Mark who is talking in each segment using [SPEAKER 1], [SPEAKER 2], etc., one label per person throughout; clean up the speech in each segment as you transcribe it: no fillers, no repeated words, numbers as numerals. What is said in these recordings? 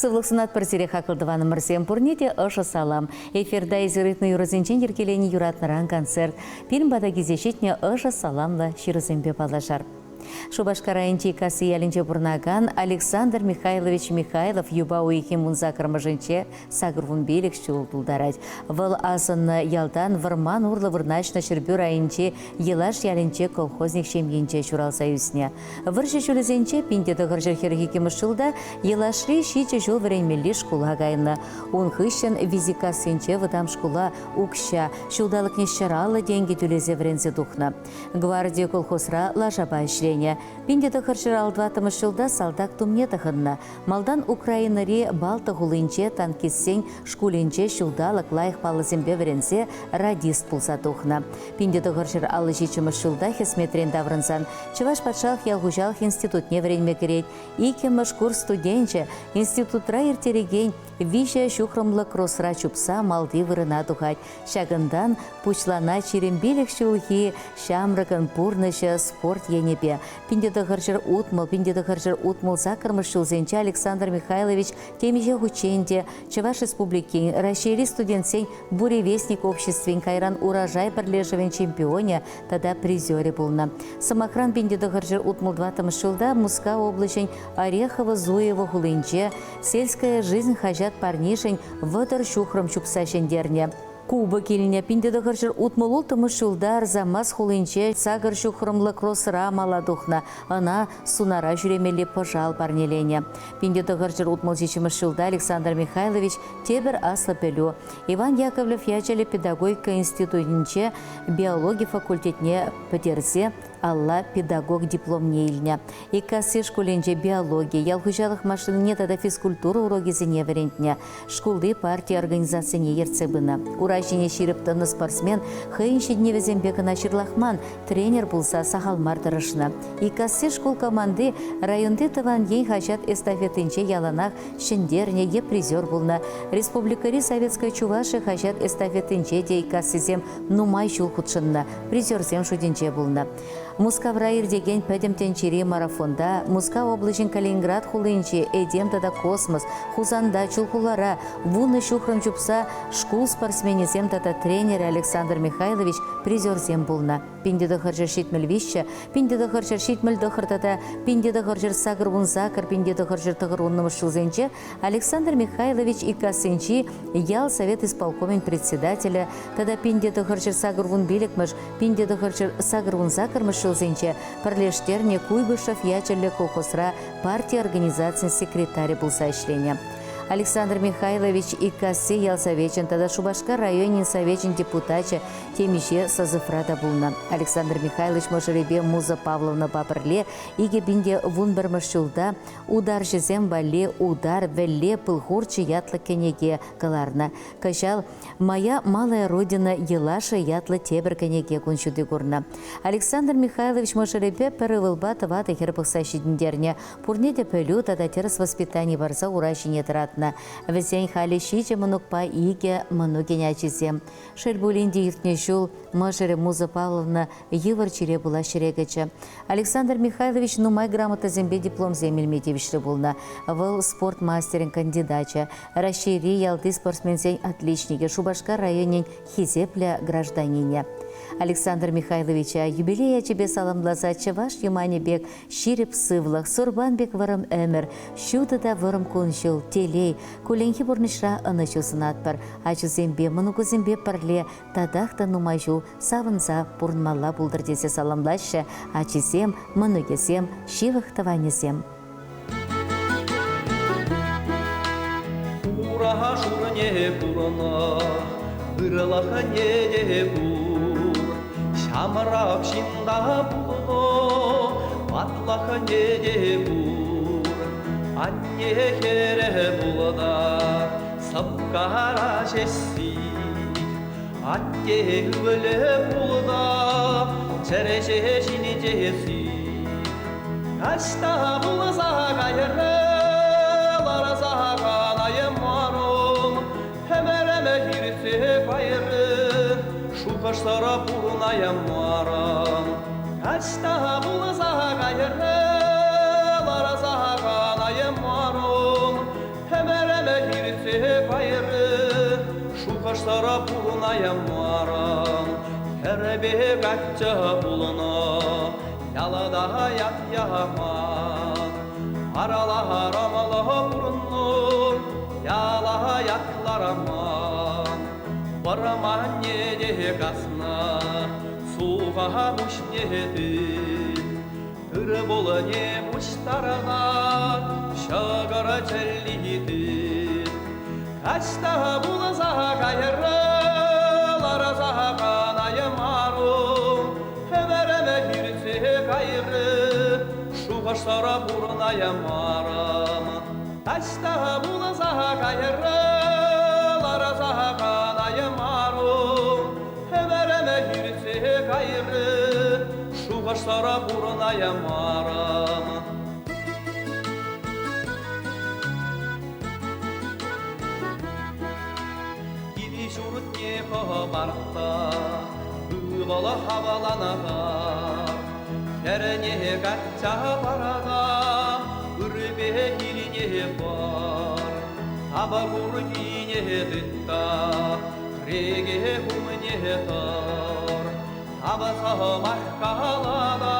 [SPEAKER 1] Сывлӑх сунатпӑр сире, хаклӑ тӑванӑмӑрсем. Пурне те ӑшӑ салам. Эфирта эсир ыйтнӑ юрӑсенчен йӗркеленӗ юратнӑран концерт. Пирӗн пата килсе ҫитнӗ ӑшӑ саламлӑ ҫырусемпе паллашар. Шупашкар районӗнчи Касси ялӗнче пурӑнакан Александр Михайлович Михайлов юпа уйӑхӗн вунсаккӑрмӗшӗнче 85 ҫул тултарать. Вӑл асӑннӑ ялтан вӑрман урлӑ вырнаҫнӑ Ҫӗрпӳ районӗнчи Елаш ялӗнче колхозник ҫемйинче ҫуралса ӳснӗ. Вӑрҫӑ ҫулӗсенче 1942 ҫулта Елашри ҫичӗ ҫул вӗренмелли шкула кайнӑ. Ун хыҫҫӑн Визикассинче вӑтам шкула укҫа, ҫулталӑкне 150 тенкӗ тӳлесе вӗренсе тухнӑ. Гвардия колхозра лашапа ӗҫленӗ. 1954 ҫулта салтак тумне тӑхӑннӑ. Малтан Украинӑри Балта хулинче танкистсен шкулӗнче ҫулталӑк лайӑх паллӑсемпе вӗренсе радист пулса тухнӑ. 1957 ҫулта хӗсметрен таврӑнсан Чӑваш патшалӑх ял хуҫалӑх институтне вӗренме кӗрет. Иккӗмӗш курс студенчӗ институтра ирттерекен виҫӗ ҫухрӑмлӑ кросра чупса малти вырӑна тухать. Ҫакӑнтан пуҫланать 25 ҫулхи ҫамрӑкӑн пурнӑҫӗ спорт енӗпе. 1960, 1968 ҫулсенче Александр Михайлович темиҫе хутчен те Чӑваш Республикин, Раҫҫейри студентсен Буревестник обществин кайран Урожай пӗрлешӗвӗн чемпионӗ тата призерӗ пулнӑ. Сӑмахран, 1964 ҫулта Мускав облаҫӗн Орехово-Зуево хулинче «Сельская жизнь» хаҫат парнишӗн 30 ҫухрӑм чупса ҫӗнтернӗ. Кубок илнӗ. 1966 ҫулта Арзамас хулинче сакӑр ҫухрӑмлӑ кроссра мала тухнӑ. Ӑна сунара ҫӳремелли пӑшал парнеленӗ. 1967 ҫулта Александр Михайлович тепӗр аслӑ пӗлӳ Иван Яковлев ячӗллӗ педагогика институтӗнче биологи факультетне пӗтерсе алла педагог дипломне илнӗ. Иккасси шкулӗнче биологи, ял хуҫалӑх машинине тата физкультура урокӗсене вӗрентнӗ. Шкулти парти организацине ертсе пынӑ. Ура ҫине ҫирӗп тӑнӑ спортсмен хӑйӗн ҫитӗнӗвӗсемпе кӑна ҫырлахман, тренер пулса сахал мар тӑрӑшнӑ. Иккасси шкул команди районти Тӑван ен хаҫат эстафетинче яланах ҫӗнтернӗ е призер пулнӑ. Республикӑри Советская Чувашия хаҫат эстафетинче те иккассисем нумай ҫул хутшӑннӑ, призерсем шутӗнче пулнӑ. Мускавра иртекен Пӗтӗм тӗнчери марафонта Мускав облаҫӗн Калининград хулинчи Этем тата космос, Хусанта, Чулхулара вунӑ ҫухрӑм чупса шкул спортсменӗсем тата тренерӗ Александр Михайлович призерсем пулнӑ. 1973, 1979 тата 1988, 1990 ҫулсенче Александр Михайлович Иккассинчи ял совет исполкомӗн председателӗ тата 1985 1988 ҫулсенче пӗрлештернӗ Куйбышев ячӗллӗ колхозра парти организацийӗн секретарӗ пулса ӗҫленӗ. Александр Михайлович Иккасси ял совечӗн тата Шупашкар районӗн совечӗн депутачӗ темиҫе созывра та пулнӑ. Александр Михайлович мӑшӑрӗпе Муза Павловнӑпа пӗрле 2011 ҫулта Утарҫӑсем валли Утар, вӗлле, пыл хурчӗ ятлӑ кӗнеке кӑларнӑ. Кӑҫал «Моя малая родина Елаша» ятлӑ тепӗр кӗнеке кун ҫути курнӑ. Александр Михайлович мӑшӑрӗпе пӗр ывӑлпа тӑватӑ хӗр пӑхса ҫитӗнтернӗ. Пурне те пӗлӳ тата тӗрӗс воспитани парса ура ҫине тӑратнӑ. Вӗсен халӗ ҫичӗ мӑнукпа икӗ мӑнукӗн ачисем. Шел пулин те иртнӗ ҫул мӑшӑрӗ Муза Павловна йывӑр чире пула ҫӗре кӗчӗ. Александр Михайлович нумай грамотӑсемпе дипломсем илме тивӗҫлӗ пулнӑ. Вӑл спорт мастерӗн кандидачӗ, Раҫҫейри ялти спортсменсен отличникӗ, Шупашкар районӗн хисеплӗ гражданинӗ. Александр Михайловича юбилей ячӗпе саламласа чӑваш юманӗ пек ҫирӗп сывлӑх, сурпан пек вӑрӑм ӗмӗр, ҫутӑ та вӑрӑм кун-ҫул, телей, кулленхи пурнӑҫра ӑнӑҫу сунатпӑр. Ачусемпе, мӑнукусемпе пӗрле татах та нумай ҫул савӑнса пурӑнмалла пултӑр тесе саламлаҫҫӗ ачисем, мӑнукӗсем, ҫывӑх тӑванӗсем.
[SPEAKER 2] Ураха шурне пурӑнах, ырӑлӑхне те пур. Ҫамрӑк ҫынта пулнӑ, ватлӑхне те пур. Анне хӗрӗ пулнӑ, сӑпкара ҫеҫ-си. Атте ывӑлӗ пулнӑ, чӗреҫе ҫинче-си. Таҫта пулса кайрӗ, ларса канаймарӑм, ӗмӗрӗмӗ иртсе кайрӗ, шухӑшсӑр пурӑнаймарӑм. Таҫта пулса кайрӗ, ларса канаймарӑм, ӗмӗрӗмӗ. Шухӑшсӑр пурӑнаймарӑм, хӗрпе каччӑ пулнӑ, ялта ят яман. Араларӑмлӑ пурӑннӑ, яла ятлараман. Вӑрманне те каснӑ, суха пуҫне тыт. Тыр-пулне пуҫтарнӑ, ҫӑкӑр чӗлли тыт. Таҫта пулса кайрӗ, ларса канаймарӑм, ӗмӗрӗме иртсе кайрӗ, шухӑшсӑр пурӑнаймарӑм. Таҫта пулса кайрӗ, ларса канаймарӑм, ӗмӗрӗме иртсе кайрӗ, шухӑшсӑр пурӑнаймарӑм. Кивӗ ҫуртне хӑпартса, ывӑл хаваланӑ. Хӗрне качча парана, ырӑпе килне пар. Тапа куркине тытта, кӗреке умне тӑр. Тапа сӑмах калана,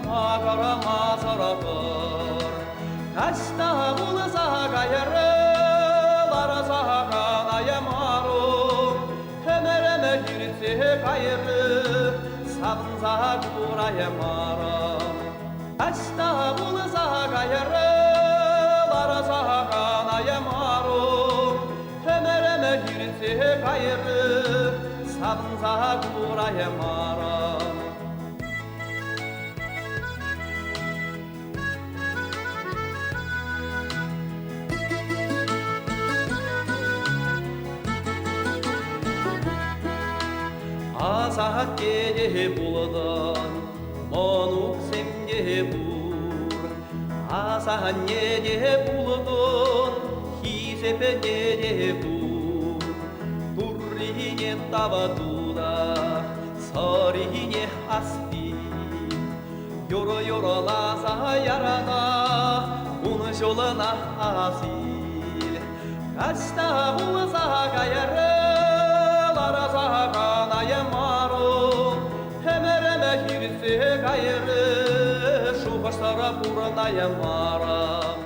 [SPEAKER 2] макӑрмасӑр тӑр. Таҫта пулса кайрӗ, ларса канаймарӑм, ӗмӗрӗмӗ иртсе кайрӗ, савӑнса кураймарӑм. Таҫта пулса кайрӗ, ларса канаймарӑм, ӗмӗрӗмӗ иртсе кайрӗ, савӑнса кураймарӑм. Асатте те пултӑн, мӑнуксем те пур. Асанне те пултӑн, хисепне те пур. Туррине тав туна, сӑрине аспи. Юрӑ юрласа ярана, ун ҫулӑна асил. Таҫта пулса кайрӗ, ларса канаймарӑм, ӗмӗрӗмӗ иртсе кайрӗ, шухӑшсӑр пурӑнаймарӑм.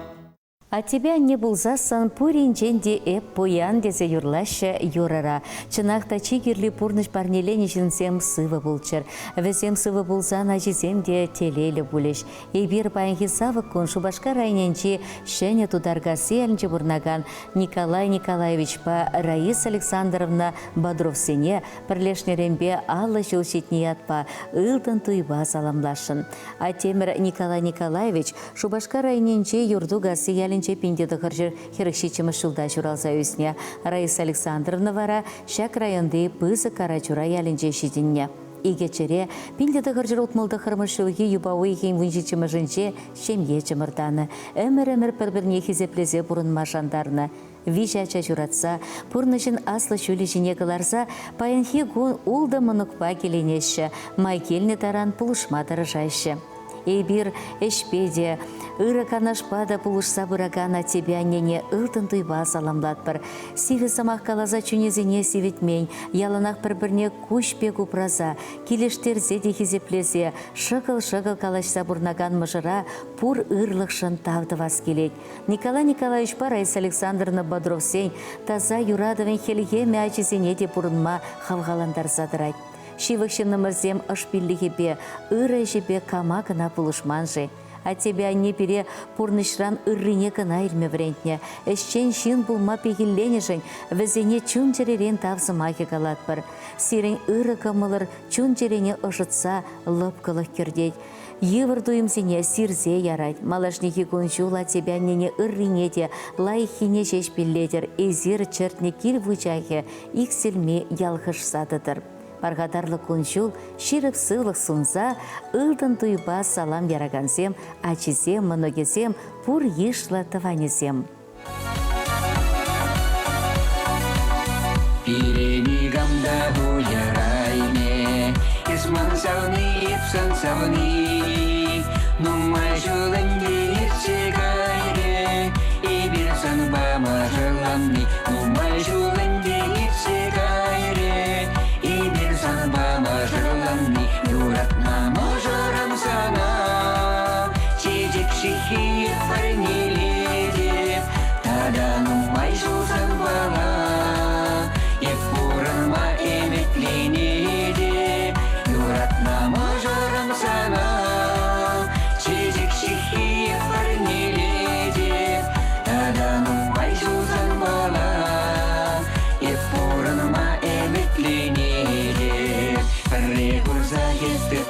[SPEAKER 1] Аттепе анне пулсассӑн пуринчен те эп пуян тесе юрлаҫҫӗ юрӑра. Чӑнах та чи кирли пурнӑҫ парнеленӗ ҫынсем сывӑ пулччӑр. Вӗсем сывӑ пулсан ачисем те телейлӗ пулӗҫ. Эпир паянхи савӑк кун Шупашкар районӗнчи Ҫӗнӗ Тутаркасси ялӗнче пурӑнакан Николай Николаевичпа Раиса Александровна Бодровсене пӗрлешнӗренпе 50 ҫул ҫитнӗ ятпа ылтӑн туйпа саламласшӑн. Аттемӗр Николай Николаевич Шупашкар районӗнчи Юртукасси ялӗнче 1947 ҫулта ҫуралса ӳснӗ. Раиса Александровна вара ҫак районти Пысӑк Карачура ялӗнче ҫитӗннӗ. Икӗ чӗре 1969 ҫулхи юпа уйӑхӗн 17-мӗшӗнче ҫемье чӑмӑртанӑ. Ӗмӗр-ӗмӗр пӗр-пӗрне хисеплесе пурӑнма шантарнӑ. Виҫ ача ҫуратса, пурнӑҫӑн аслӑ ҫулӗ ҫине кӑларса паянхи кун ултӑ мӑнукпа киленеҫҫӗ, май килнӗ таран пулӑшма тӑрӑшаҫҫӗ. Эпир ӗҫпе те, ырӑ канашпа та пулӑшса пыракан аттепе аннене ылтӑн туйпа саламлатпӑр. Сивӗ сӑмах каласа чунӗсене сивӗтмен, яланах пӗр-пӗрне куҫ пек упраса, килӗштерсе те хисеплесе, шӑкӑл-шӑкӑл калаҫса пурӑнакан мӑшӑра пур ырлӑхшӑн тав тӑвас килет. Николай Николаевичпа Раиса Александровна Бодровсен таса юратӑвӗн хӗлхемӗ ачисене те пурӑнма хавхалантарса тӑрать. Ҫывӑх ҫыннӑмӑрсем ӑшпиллӗхӗпе, ырӑ ӗҫӗпе кама кӑна пулӑшман-ши? Аттепе анне пире пурнӑҫран ыррине кӑна илме вӗрентнӗ. Ӗҫчен ҫын пулма пехилленӗшӗн вӗсене чун-чӗререн тав сӑмахӗ калатпӑр. Сирӗн ырӑ кӑмӑлӑр чун-чӗрене ӑшӑтса лӑпкӑлӑх кӗртет. Йывӑр туйӑмсене сирсе ярать. Малашнехи кун-ҫул аттепе аннене ыррине те, лайӑххине ҫеҫ пиллетӗр. Эсир чӗртнӗ кил вучахӗ иксӗлми ялкӑшса тӑтӑр. Пархатарлӑ кун-ҫул ҫирӗп сывлӑх сунса ылтӑн туйпа салам яракансем, ачисем, мӑнукӗсем, пур йышлӑ тӑванӗсем.
[SPEAKER 3] Пире никам та уйӑраймӗ, эс ман савни, эп сан савни. Нумай ҫул ӗнтӗ иртсе кайрӗ, эпир санпа мӑшӑрланни. Нумай ҫул ӗнтӗ иртсе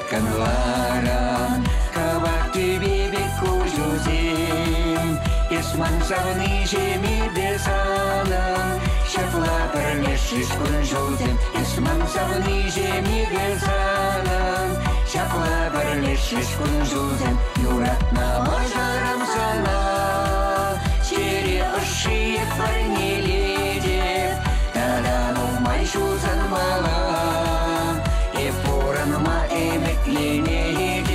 [SPEAKER 3] тыткӑнларӑн, Кӑвак тӳпе пек куҫусем. Эс ман савниҫӗмепе санӑн Ҫапла пӗрлешрӗҫ кун-ҫулсем. Эс ман савниҫӗмепе санӑн Ҫапла пӗрлешрӗҫ кун-ҫулсем. Юратнӑ мӑшӑрӑм сана Чӗре ӑшши парнелетӗп. Тата нумай ҫул санпала Эп пурӑнма ӗмӗтленетӗп.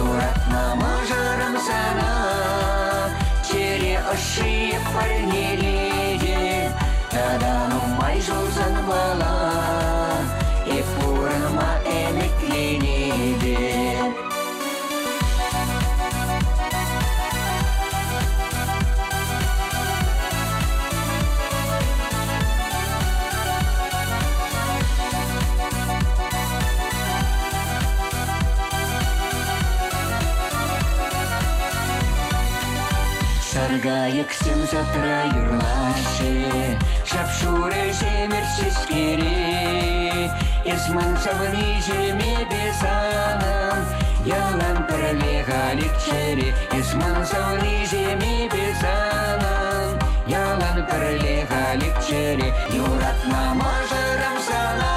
[SPEAKER 3] Юратнӑ мӑшӑрӑм сана Чӗре ӑшши парнелетӗп. Тата нумай ҫул санпала Эп пурӑнма ӗмӗтленетӗп. Саркайӑксем садра юрлаҫҫӗ, Шап-шурӑ ҫемӗр ҫеҫкере. Эс ман савниҫӗмепе санӑн Ялан пӗрле халик чӗре. Эс ман савниҫӗмепе санӑн Ялан пӗрле халик чӗре. Юратма мӑшӑрӑм сана,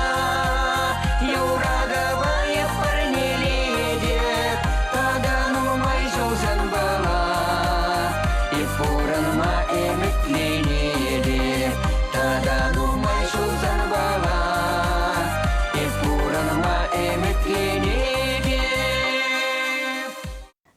[SPEAKER 3] Юратӑва эп парнелетӗп. Тата нумай ҫул санпала Эп пурӑнма ӗмӗтленетӗп. Тата нумай ҫул санпала Эп пурӑнма ӗмӗтленетӗп.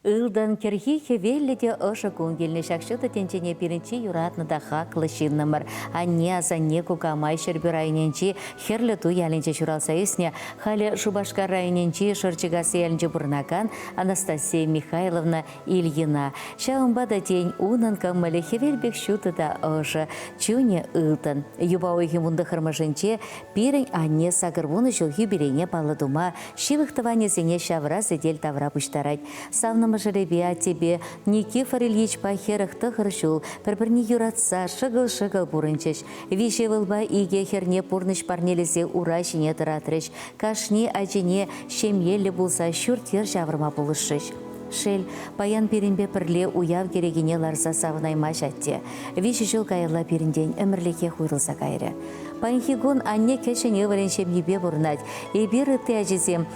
[SPEAKER 1] Ылтӑн кӗрхи хӗвеллӗ те ӑшӑ кун килнӗ ҫак ҫутӑ тӗнчене пирӗн чи юратнӑ та хаклӑ ҫыннӑмӑр. Анне, асанне, кукамай Ҫӗрпӳ районӗнчи Хӗрлӗ Ту ялӗнче ҫуралса ӳснӗ, халӗ Шупашкар районӗнчи Шӑрчӑкасси ялӗнче пурӑнакан Анастасия Михайловна Ильина. Ҫавӑнпа та, тен, унӑн кӑмӑлӗ хӗвел пек ҫутӑ та ӑшӑ, чунӗ ылтӑн. Юпа уйӑхӗн вунтӑххӑрмӗшӗнче пирӗн анне 80 ҫулхи юбилейне паллӑ тума ҫывӑх тӑванӗсене ҫавра сӗтел тавра пуҫтарать. Савнӑ мӑшӑрӗпе, аттепе Никифор Ильичпа 49 ҫул пӗр-пӗрне юратса шӑкӑл-шӑкӑл пурӑнчӗҫ. Виҫӗ ывӑлпа икӗ хӗрне пурнӑҫ парнелесе ура ҫине тӑратрӗҫ. Кашни ачине ҫемьеллӗ пулса ҫурт-йӗр ҫавӑрма пулӑшрӗҫ. Шел, паян пирӗнпе пӗрле уяв кӗрекине ларса савӑнаймасть атте. Виҫӗ ҫул каялла пирӗнтен ӗмӗрлӗхех уйрӑлса кайрӗ. Паянхи кун анне кӗҫӗн ывӑлӗн ҫемйипе пурӑнать. Эпир, ытти ачисем,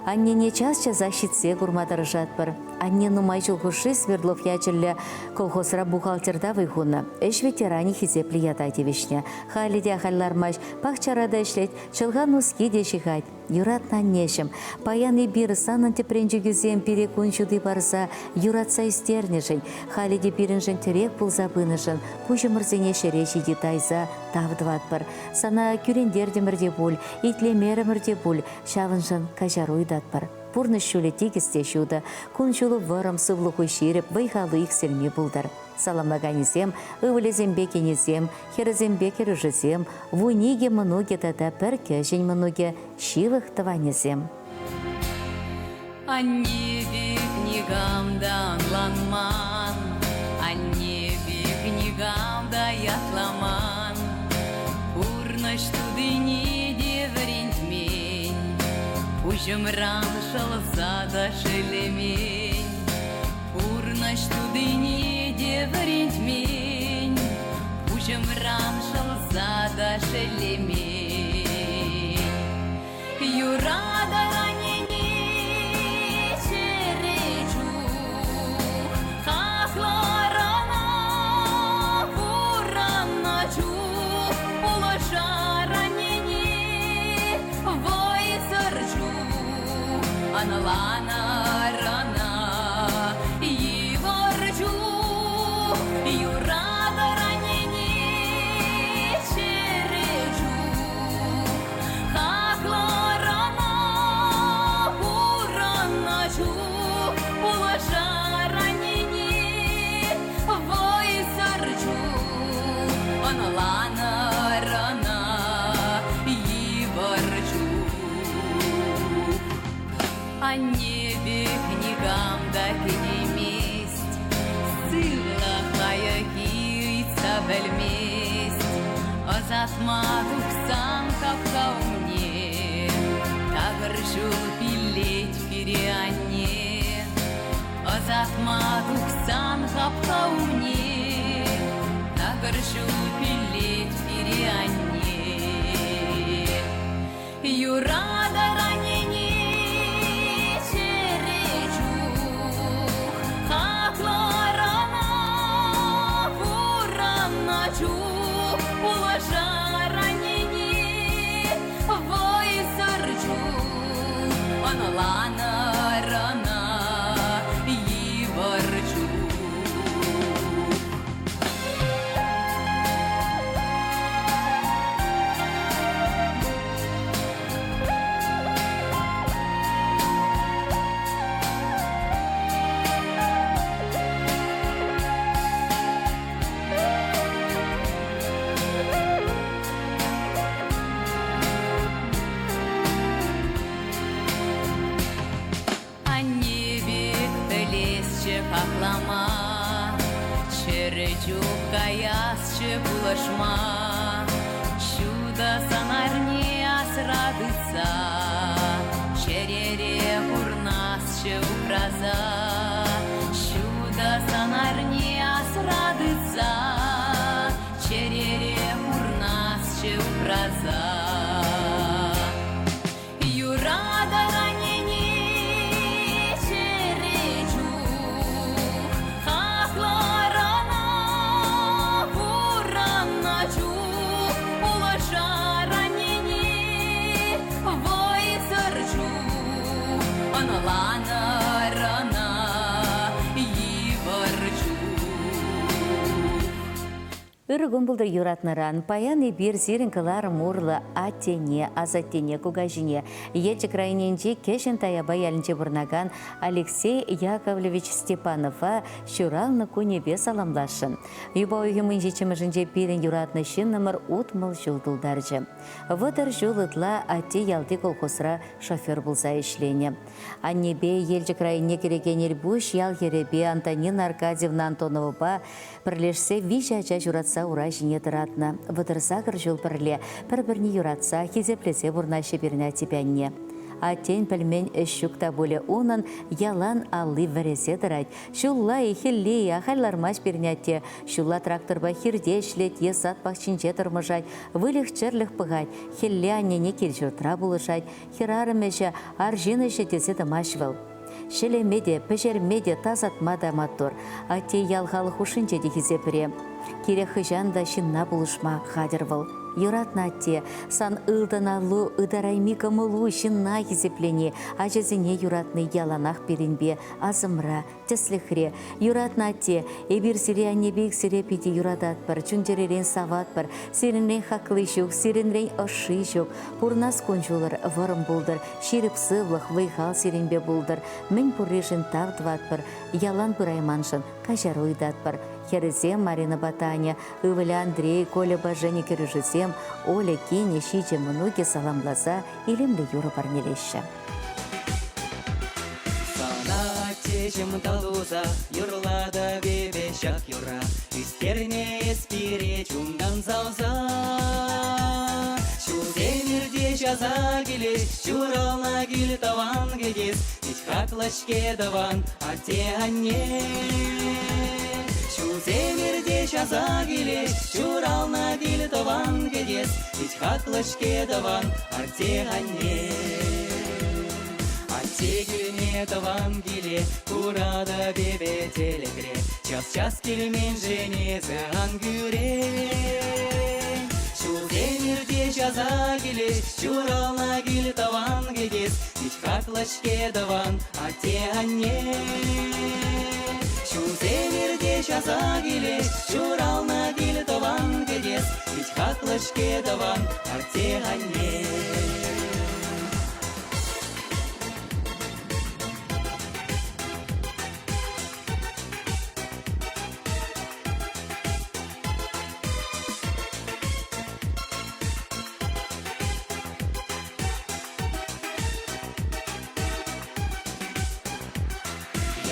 [SPEAKER 1] аннене час-часах ҫитсе курма тӑрӑшатпӑр. Анне нумай ҫул хушши Свердлов ячӗллӗ колхозра бухгалтерта вӑй хунӑ. Ӗҫ ветеранӗ хисеплӗ ята тивӗҫнӗ. Халӗ те ахаль лармасть, пахчара та ӗҫлет, чӑлха нуски те ҫыхать. Юратнӑ аннеҫӗм, паян эпир санӑн тӗпренчӗкӳсем пире кун ҫути парса юратса ӳстернӗшӗн, халӗ те пирӗншӗн тӗрек пулса пынӑшӑн пуҫӑмӑрсене ҫӗре ҫити тайса тав тӑватпӑр. Сана кӳрентертӗмӗр те пуль, итлемерӗмӗр те пуль, ҫавӑншӑн каҫару ыйтатпӑр. Пурнӑҫ ҫулӗ тикӗс те ҫутӑ, кун-ҫулу вӑрӑм, сывлӑху ҫирӗп, вӑй-халу иксӗлми пултӑр. Саламлаканӗсем, ывӑлӗсемпе кинӗсем, хӗрӗсемпе кӗрӳшӗсем, 12 мӑнукӗ тата пӗр кӗҫӗн мӑнукӗ, ҫывӑх тӑванӗсем.
[SPEAKER 4] Анне пек никам та ӑнланман, анне пек никам та ятламан, пурнӑҫ тутине те вӗрентмен, пуҫӑмран шӑлса та шеллемен. Пурнӑҫ тутине те вӗрентмен, пуҫӑмран шӑлса та шеллемен. Юратӑр аннене чӗре чух, хаклӑр ӑна пурӑннӑ чух, пулӑшар аннене вӑйсӑр чух, ӑнланӑр ӑна йывӑр чух, юратӑр аннене чӗре чух. Хаклӑ ӑна пурӑннӑ чух, пулӑшар аннене вӑйсӑр чух, ӑнланӑр ӑна йывӑр чух. Анне пек никам та кӗтеймест, сывлӑх лайӑххи ыйтса пӗлмест. Ӑсатма тухсан капка умне такӑр ҫул пиллет. Пиллет пире анне, Ӑсатма тухсан хапха умне, Такӑр ҫул пиллет пире анне. Юратӑр аннене чӗре чух, Хаклӑр ӑна пурӑннӑ чух, Пулӑшар аннене вӑйсӑр чух, Ӑнланӑр ӑна йывӑр чух. Анне пек пӗлесчӗ хаклама, Чӗрӗ чух каясчӗ пулӑшма. Ҫутӑ сӑнарне асра тытса, Чӗрере пурнасчӗ упраса. Ҫутӑ сӑнарне асра тытса, Чӗрере пурнасчӗ упраса. Юратӑр аннене чӗре чух, Хаклӑр ӑна пурӑннӑ чух, Пулӑшар аннене вӑйсӑр чух, Ӑнланӑр ӑна йывӑр чух.
[SPEAKER 1] Ырӑ кун пултӑр юратнӑран. Паян эпир сирӗн кӑларӑм урлӑ аттене, асаттене, кукаҫине Елчӗк районӗнчи Кӗҫӗн Таяпа ялӗнче пурӑнакан Алексей Яковлевич Степанова ҫуралнӑ кунӗпе саламласшӑн. Юпа уйӑхӗн ҫиччӗмӗшӗнче пирӗн юратнӑ ҫыннӑмӑр 60 ҫул тултарчӗ. 30 ҫул ытла атте ялти колхозра шофер пулса ӗҫленӗ. Аннепе Елчӗк районне кӗрекен Элпуҫ ял хӗрӗпе Антонина Аркадьевна Антоновӑпа пӗрлешсе виҫӗ ача ҫуратса ура ҫине тӑратнӑ. 38 ҫул пӗрле пӗр-пӗрне юратса, хисеплесе пурӑнаҫҫӗ пирӗн аттепе анне. Аттен пӗлмен ӗҫ ҫук та пулӗ унӑн, ялан алли вӗресе тӑрать. Ҫулла-и, хӗлле-и, ахаль лармасть пирӗн атте. Ҫулла тракторпа хирте ӗҫлет е сад пахчинче тӑрмӑшать, выльӑх-чӗрлӗх пӑхать, хӗлле аннене кил-ҫуртра пулӑшать, Хӗрарӑм ӗҫӗ, арҫын ӗҫӗ тесе тӑмасть вӑл. Ҫӗлеме те, пӗҫерме те, тасатма та маттур. Атте ял халӑх хушшинче те хисепре. Кирек хӑҫан та ҫынна пулӑшма хатӗр вӑл. Юратнӑ атте, сан ылтӑн аллу ытарайми кӑмӑлу ҫынна хисеплени, ачасене юратни яланах пирӗнпе асӑмра, Тӗслӗхре, юратнӑ атте, эпир сире аннепе иксӗре питӗ юрататпӑр, чун-чӗререн саватпӑр, сирӗнрен хакли ҫук, сирӗнрен ӑшши ҫук. Пурӑнас кун-ҫулӑр вӑрӑм пултӑр, ҫирӗп сывлӑх, вӑй-хал сирӗнпе пултӑр. Мӗн пурришӗн тав тӑватпӑр, ялан пырайманшӑн каҫару ыйтатпӑр. Хӗрӗсем Маринӑпа Таня, ывӑлӗ Андрей, Кольӑпа Женя кӗрӳшӗсем, Оля кинӗ, ҫичӗ мӑнукӗ саламласа илемлӗ юрӑ парнелеҫҫӗ.
[SPEAKER 3] Сана аттеҫӗм талуса юрлатӑп эпӗ ҫак юрра. Ӳстернӗ эс пире чунтан савса. Ҫулсем иртеҫ аса килеҫ, ҫуралнӑ кил тӑван кӗтес. Пит хаклӑ-ҫке тӑван атте-анне. Ҫулсем иртеҫ аса килеҫ, ҫуралнӑ кил тӑван кӗтес. Пит хаклӑ-ҫке тӑван атте-анне. Атте килне тӑван киле куратӑп эпӗ тӗлӗкре. Час-час килменшӗн эсӗ ан кӳрен. Ҫулсем иртеҫ аса килеҫ, ҫуралнӑ кил тӑван кӗтес. Пит хаклӑ-ҫке тӑван атте-анне. Ҫулсем иртеҫ аса килеҫ, ҫуралнӑ кил тӑван кӗтес. Пит хаклӑ-ҫке тӑван атте-анне.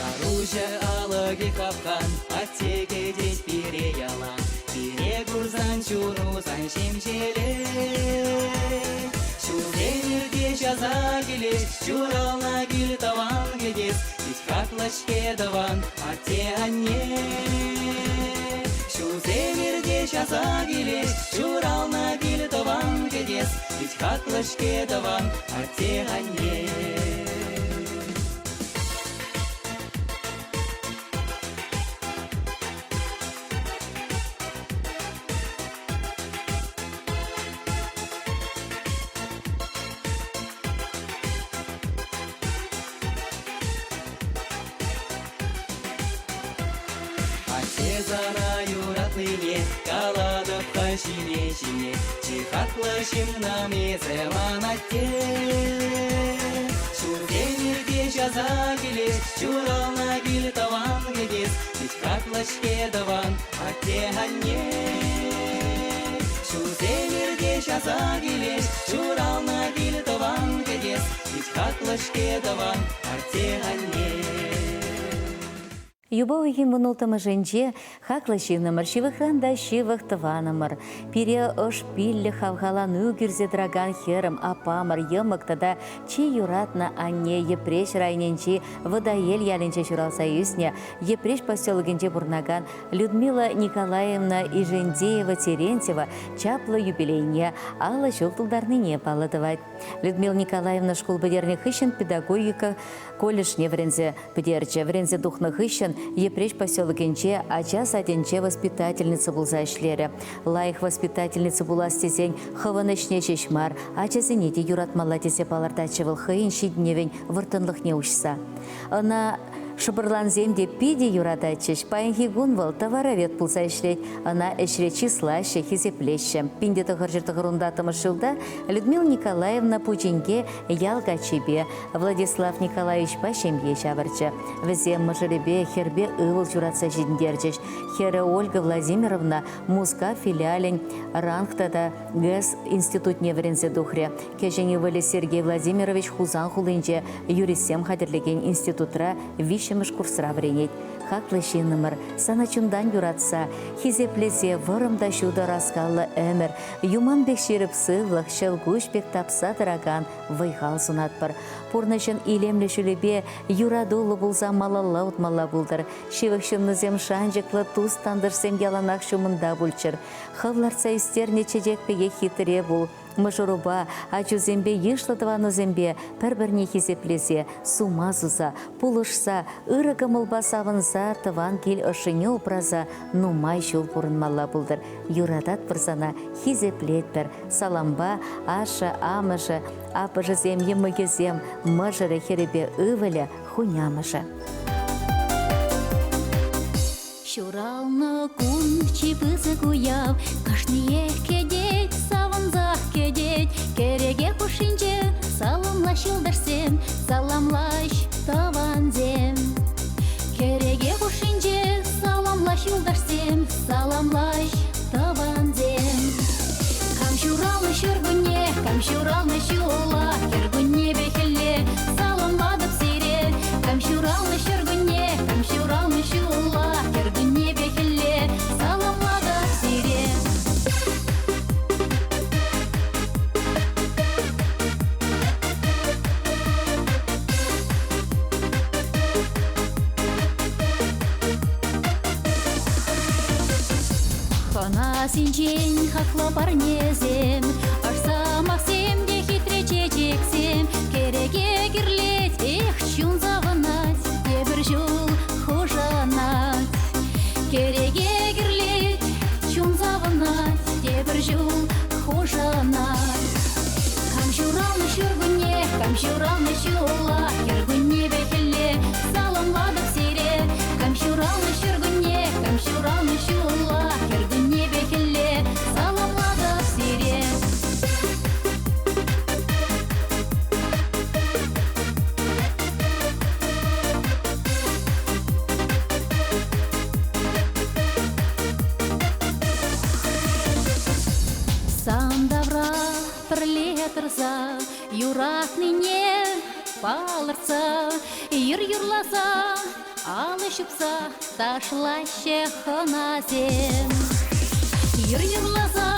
[SPEAKER 3] Яруҫӑ алӑкӗ хапхан, атте кӗтет пире ялан. Пире курсан чуну сан ҫемҫелет. Ҫулсем иртеҫ. часа килет, ҫуралнӑ кил тӑван кӗтес, пит хаклӑ-ҫке тӑван атте-анне. Ҫулсем ирте часа килет, ҫуралнӑ кил тӑван кӗтес, пит хаклӑ-ҫке тӑван атте-анне. Атте сана юратнине калатӑп-ха ҫине-ҫине, чи хаклӑ ҫыннӑм эсӗ ман атте. Ҫулсем ирте часа килет, ҫуралнӑ кил тӑван кӗтес, пит хаклӑ-ҫке тӑван атте-анне. Ҫулсем ирте часа килет, ҫуралнӑ кил тӑван кӗтес, пит хаклӑ-ҫке тӑван атте-анне.
[SPEAKER 1] Юпа уйӑхӗн вунулттӑмӗшӗнче хаклӑ ҫыннӑмӑр, ҫывӑхран та ҫывӑх тӑванӑмӑр, пире ӑш пиллӗ хавхалану кӳрсе тӑракан хӗрӗм, аппамӑр, йӑмӑк тата чи юратнӑ анне Йӗпреҫ районӗнчи Вӑтаел ялӗнче ҫуралса ӳснӗ, Йӗпреҫ поселокӗнче пурӑнакан Людмила Николаевна Ижендеева-Терентьева чаплӑ юбилейне 50 ҫул тултарнине паллӑ тӑвать. Людмила Николаевна шкул пӗтернӗ хыҫҫӑн педагогика колледжне вӗренсе пӗтерчӗ. Вӗренсе тухнӑ хыҫҫӑн Йӗпреҫ поселокӗнче ача садӗнче воспитательница пулса ӗҫлерӗ. Лайӑх воспитательница пулас тесен хӑвӑн ӗҫне ҫеҫ мар, ачасене те юратмалла тесе палӑртатчӗ вӑл хӑйӗн ҫитӗнӗвӗн вӑрттӑнлӑхне уҫса. Ӑна шӑпӑрлансем те питӗ юрататчӗҫ. Паянхи кун вӑл товаровед пулса ӗҫлет. Ӑна ӗҫре чыслаҫҫӗ, хисеплеҫҫӗ. 1994 ҫулта Людмила Николаевна Пучинке ял каччипе Владислав Николаевичпа ҫемье ҫавӑрчӗ. Вӗсем мӑшӑрӗпе хӗрпе ывӑл ҫуратса ҫитӗнтерчӗҫ. Хӗрӗ Ольга Владимировна Мускав филиалӗн РАНХ тата ГЭС институтне вӗренсе тухрӗ. Кӗҫӗн ывӑлӗ Сергей Владимирович Хусан хулинче юристсем хатӗрлекен институтра виҫҫӗмӗш курсра вӗренет. Хаклӑ ҫыннӑмӑр, сана чунтан юратса, хисеплесе вӑрӑм та ҫутӑ ӑраскаллӑ ӗмӗр, юман пек ҫирӗп сывлӑх, ҫӑлкуҫ пек тапса тӑракан вӑй-хал сунатпӑр. Пурнӑҫӑн илемлӗ ҫулӗпе юратуллӑ пулса малалла утмалла пултӑр. Ҫывӑх ҫыннусем шанчӑклӑ тус-тантӑшсем яланах ҫумӑнта пулччӑр. Хӑв лартса ӳстернӗ чечек пекех хитре пул. Мӑшӑрупа, ачусемпе, йышлӑ тӑванусемпе пӗр-пӗрне хисеплесе, сума суса, пулӑшса, ырӑ кӑмӑлпа савӑнса тӑван кил ӑшшине упраса нумай ҫул пурӑнмалла пултӑр. Юрататпӑр сана, хисеплетпӗр. Салампа ашшӗ, амӑшӗ, аппӑшӗсем, йӑмӑкӗсем, мӑшӑрӗ, хӗрӗпе ывӑлӗ, хунямӑшӗ.
[SPEAKER 4] Ҫуралнӑ кун чи пысӑк уяв, кашниех кӗтет, савӑнсах кӗтет. Кӗреке хушшинче саламлаҫ юлташсем, саламлаҫ тӑвансем. Кӗреке хушшинче саламлаҫ юлташсем, саламлаҫ тӑвансем. Кам ҫуралнӑ ҫуркунне, кам ҫуралнӑ ҫулла, кӗркуннепе хӗлле саламлатӑп сире. Кам ҫуралнӑ ҫуркунне, кам ҫуралнӑ ҫулла, кӗркуннепе хӗлле саламлатӑп сире. Хӑнасенчен хаклӑ парнесем, ӑш сӑмахсем те хитре чечексем. Кӗреке кирлет, эх, чун савӑнать, тепӗр ҫул хушӑнать. Кӗреке кирлет, чун савӑнать, тепӗр ҫул хушӑнать. Кам ҫуралнӑ ҫуркунне, кам ҫуралнӑ ҫулла, кӗркуннепе хӗлле саламлатӑп сире. Кам ҫуралнӑ ҫуркунне, кам ҫуралнӑ ҫулла, кӗркуннепе хӗлле саламлатӑп сире. Сан тавра пӗрле тӑрса юратнине палӑртса юр юрласа алӑ ҫупса ташлаҫҫӗ хӑнасем. Юр юрласа.